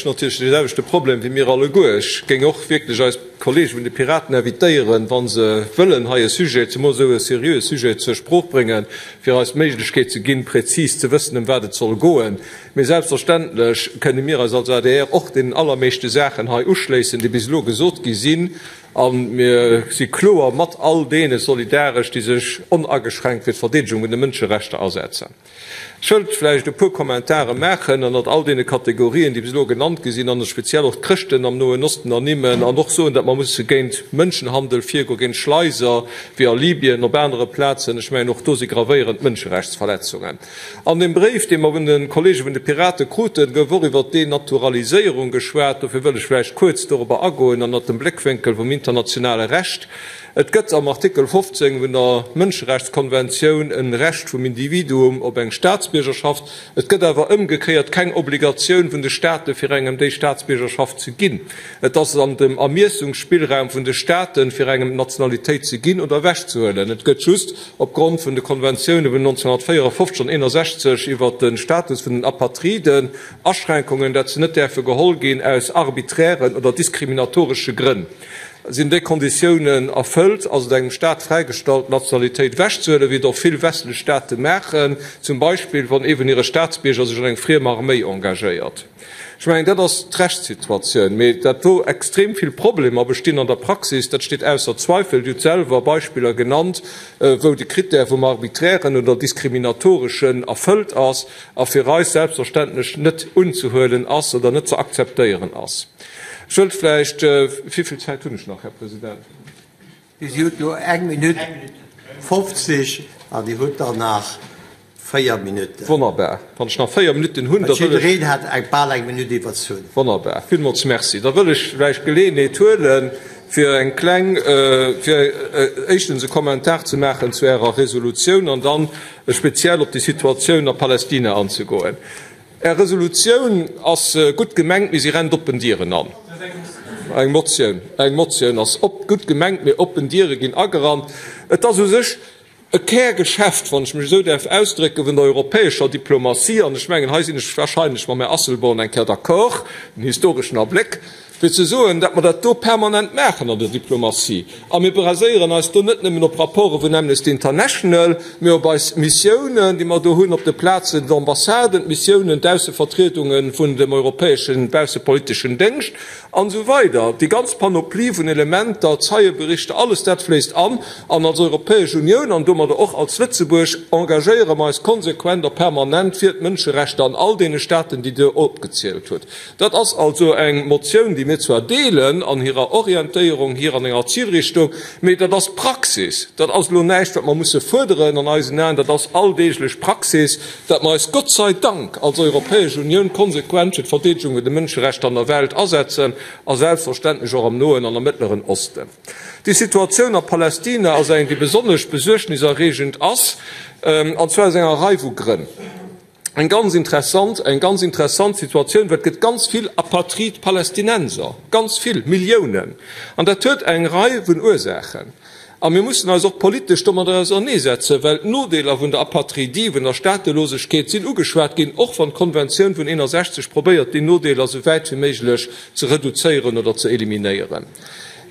Ech hunn natierlech dee selwechte Problem wéi mir alleguer. Ech géing och wierklech eis Kollege vun de Piraten invitéieren, wa se wëllen hei e Sujet, zemools esou e seriöe Sujet, zur Sprooch bréngen, fir eis d'Méiglechkeet ze ginn, prezis ze wëssen, ëm wat et soll goen. Mee selbstverständlech kënne mir eis als adr och deenen allermeeschte Saachen hei uschléissen, déi bis elo gesot gi sinn. A mir si kloer mat all deene solidaresch, déi sech onageschränkt fir d'Verdeedegung vun de Mënscherechter asetzen. Ech wëllt vläicht e puer Kommentare maachen ënnert all deene Kategorien, déi bis elo genannt gi sinn, an speziell och d'Chrëschten am Noen Osten ernimmen an och soen, datt mer musse géint Mënschenhandel virgoen, géint Schleiser wéi a Libyen, op anere Plazen. Ech mengen, och do si gravéierend Mënscherechtsverletzungen. An deem Bréif, dee mer vun de Kollege vun de Pirate kruten, gouf och iwwert d'Denaturaliséierung geschwat. Dofir wëll ech vläicht kuerz dorobber agoen, ënnert dem Bléckwénkel vum internationale Recht. Et gëtt am Artikel 15 vun der Mënscherechtskonventioun e Recht vum Individuum op eng Staatsbiergerschaft. Et gëtt awer ëmgekéiert keng Obligatioun vun de Staate fir engem déi Staatsbiergerschaft ze ginn. Et ass an dem Ermiessungsspillraum vun de Staaten, fir engem d'Nationalitéit ze ginn oder ewechzehuelen. Et gëtt just opgrond vun de Konventioune vun 1954 an 61 iwwer de Status vun den Apatriden Aschränkungen, dat se net däerfe geholl ginn aus arbiträren oder diskriminatoresche Grënn. Sinn déi Konditiounen erfëllt, ass et engem Staat fräigestallt, d'Nationalitéit ewechzehuelen, wéi et och vill westlech Staate maachen, zum Beispill wann ee vun hire Staatsbierger sech an eng friem Arméi engagéiert. Ech mengen, dat ass d'Rechtssituatioun. Mee datt do extrem vill Problemer bestinn an der Praxis, dat steet ausser Zweifel. Dir hutt selwer Beispiller genannt, wou de Krittär vum Arbiträren oder Diskriminatoreschen erfëllt ass a fir eis selbstverständlech net unzehuelen ass oder net ze akzeptéieren ass. Ech wëllt vläicht, wéi vill Zäit hunn ech nach, Här President? Dir hutt elo eng Minutt 50 an Dir hutt dann nach véier Minutten. Wonnerbar. Wann ech nach véier Minutten hunn, da wëll ech. Jiddereen hat eng, bal eng Minutt iwwerzunn. Wonnerbar. Villmools Merci. Da wëll ech vläicht d'Geleeënheet huelen, fir eng kleng, fir éischtens e Kommentar ze maachen zu Ärer Resolutioun an dann speziell op déi Situatioun a Palästina anzegoen. Är Resolutioun ass gutt gemengt, mee si rennt oppen Dieren an. Eng Motioun, eng Motioun ass op, gutt gemengt, mee oppen Diere ginn agerannt. Et ass u sech e Kärgeschäft, wann ech mech esou däerf ausdrécken, vun der europäescher Diplomatie, an ech mengen, hei sinn ech wahrscheinlech mam Här Asselborn eng Kéier d'accord, den historeschen Abléck, fir ze soen, datt mer dat do permanent maachen an der Diplomatie. A mir baséieren eis do net nëmmen op Rapporte vun Amnesty International, mee op eis Missiounen, déi mer do hunn op de Plazen, d'Ambassaden, d'Missiounen, d'Aussevertriedunge vun dem europäeschen baussepoliteschen Déngscht an esou weider. Déi ganz Panoplie vun Elementer, Zeieberichter, alles dat fléisst an. An als Europäesch Unioun an domadder och als Lëtzebuerg engagéiere mer eis konsequent a permanent fir d'Mënscherechter an all deene Staaten, déi Dir opgezielt hutt. Dat ass also eng Motioun, déi mir zwar deelen an hirer Orientéierung hier, an enger Zilrichtung, mee dat ass Praxis. Dat ass elo näischt, wat mer musse fuerderen an eisen Aen. Dat ass alldeeglech Praxis, dat mer eis Gott sei Dank als Europäesch Unioun konsequent fir d'Verdeedegung vun de Mënscherechter an der Welt asetzen a selbstverständlech och am Noen an am Mëttleren Osten. Déi Situatioun a Palästina ass eng, déi besonnesch besuergniserreegend ass, an zwar aus enger Rei vu Grënn. Eng ganz interessant, eng ganz interessant Situatioun, well et gëtt ganz vill apatrid Palästinenser, ganz vill, Milliounen. An dat huet eng Rei vun Ursaachen. A mir mussen eis och politesch domadder auserneesetzen, well d'Nodeeler vun der Apatridie, vun der Staatelosegkeet sinn ugeschwat ginn, och wann d'Konventioun vun 61 probéiert, déi Nodeeler esou wäit wéi méiglech ze reduzéieren oder ze eliminéieren.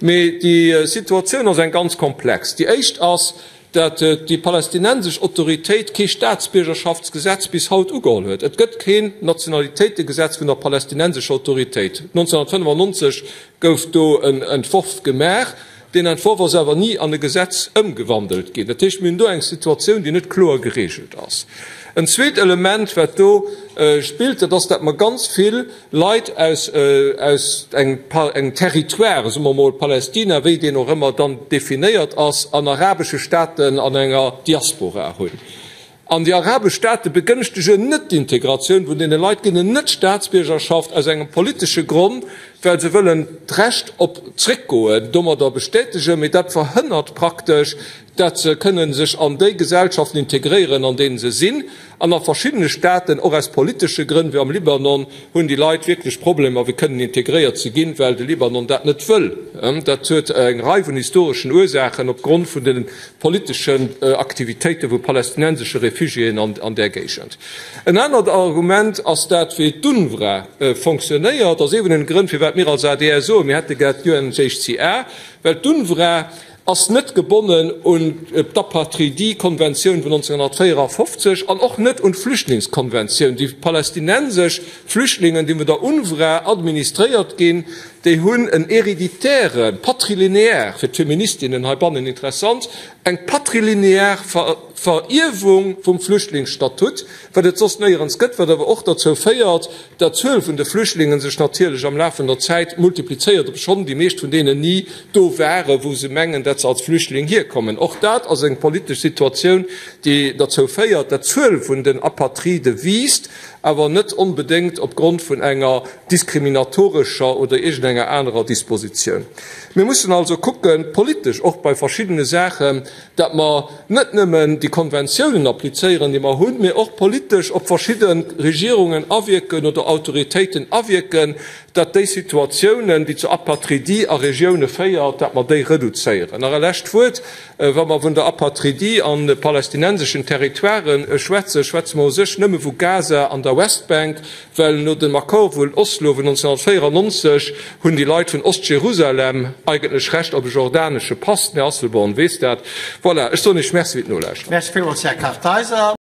Mee déi Situatioun ass eng ganz komplex. Déi éischt ass, datt déi palästinensesch Autoritéit kee Staatsbiergerschaftsgesetz bis haut ugeholl huet. Et gëtt keen Nationalitéitegesetz vun der palästinensescher Autoritéit. 1995 gouf do en Entworf gemaach, deen Entworf ass awer ni an e Gesetz ëmgewandelt ginn. Dat heescht, mir hunn do eng Situatioun, déi net kloer geregelt ass. En zweet Element, wat do spillt, dat ass, datt mer ganz vill Leit aus aus engem Territoire, soe mer emol Palästina, wéi deen och ëmmer dann definéiert ass, an arabesche Staaten an enger Diaspora hunn. An déi arabesch Staate begënschtegen net d'Integratioun vun deene Leit, ginn en net d'Staatsbiergerschaft aus engem politesche Grond. well se wëllen d'Recht op Zréckgoen domadder bestätegen, mee dat verhënnert praktesch, dat se kënnen sech an déi Gesellschaften integréieren, an deenen se sinn. An a verschiddene Staaten, och aus politesche Grënn, wéi am Libanon, hunn déi Leit wierklech Problemer, fir kënnen integréiert ze ginn, well de Libanon dat net wëll. Dat huet eng Rei vun historeschen Ursaachen opgrond vun de politeschen Aktivitéite vu palästinensesche Refugiéen an där Géigend. En anert Argument ass dat, wéi d'UNRWA fonctionnéiert, ass ee vun den Grënn, firwat mir als adr soen, mir hätte gär d'UNHCR, well d'UNRWA ass net gebonnen un d'Apatridie-Konventioun vun 1954 an och net un d'Flüchtlingskonventioun. Déi palästinensesch Flüchtlingen, déi vun der UNRWA administréiert ginn, déi hunn en héréditaire, patrilinéaire, fir d'Feministinnen heibannen interessant, eng patrilinéaire Verierwung vum Flüchtlingsstatut, wat et soss néierens gëtt, wat awer och derzou féiert, dat d'Zuel vun de Flüchtlingen sech natierlech am Laf vun der Zäit multiplizéiert, obschonn déi meescht vun deenen ni do waren, wou se mengen, dat se als Flüchtling hierkommen. Och dat ass eng politesch Situatioun, déi derzou féiert, dat d'Zuel vun den Apatride wiisst, awer net onbedéngt opgrond vun enger diskriminatorescher oder iergendenger anerer Dispositioun. Mir mussen also kucken, politesch och bei verschiddene Saachen, dat mer net nëmmen déi Konventiounen applizéieren, déi mer hunn, mee och politesch op verschidde Regierungen awierken oder Autoritéiten awierken, dat déi Situatiounen, déi zu Apatridie a Regioune féiert, dat mer déi reduzéieren. Nach e lescht Wuert, Wa mer vun der Apatridie an de palästinenseschen Territoiren schwätzen, schwätze mer u sech nëmme vu Gaza an der Westbank, Well no dem Accord vun Oslo vun 1994 hunn déi Leit vun Ost-Jerusalem eigentlech Recht op e jordanesche Pass. Den Här Asselborn weess dat. Voilà, ech soen Iech Merci fir d'Nolauschteren. Merci villmools, Här Kartheiser.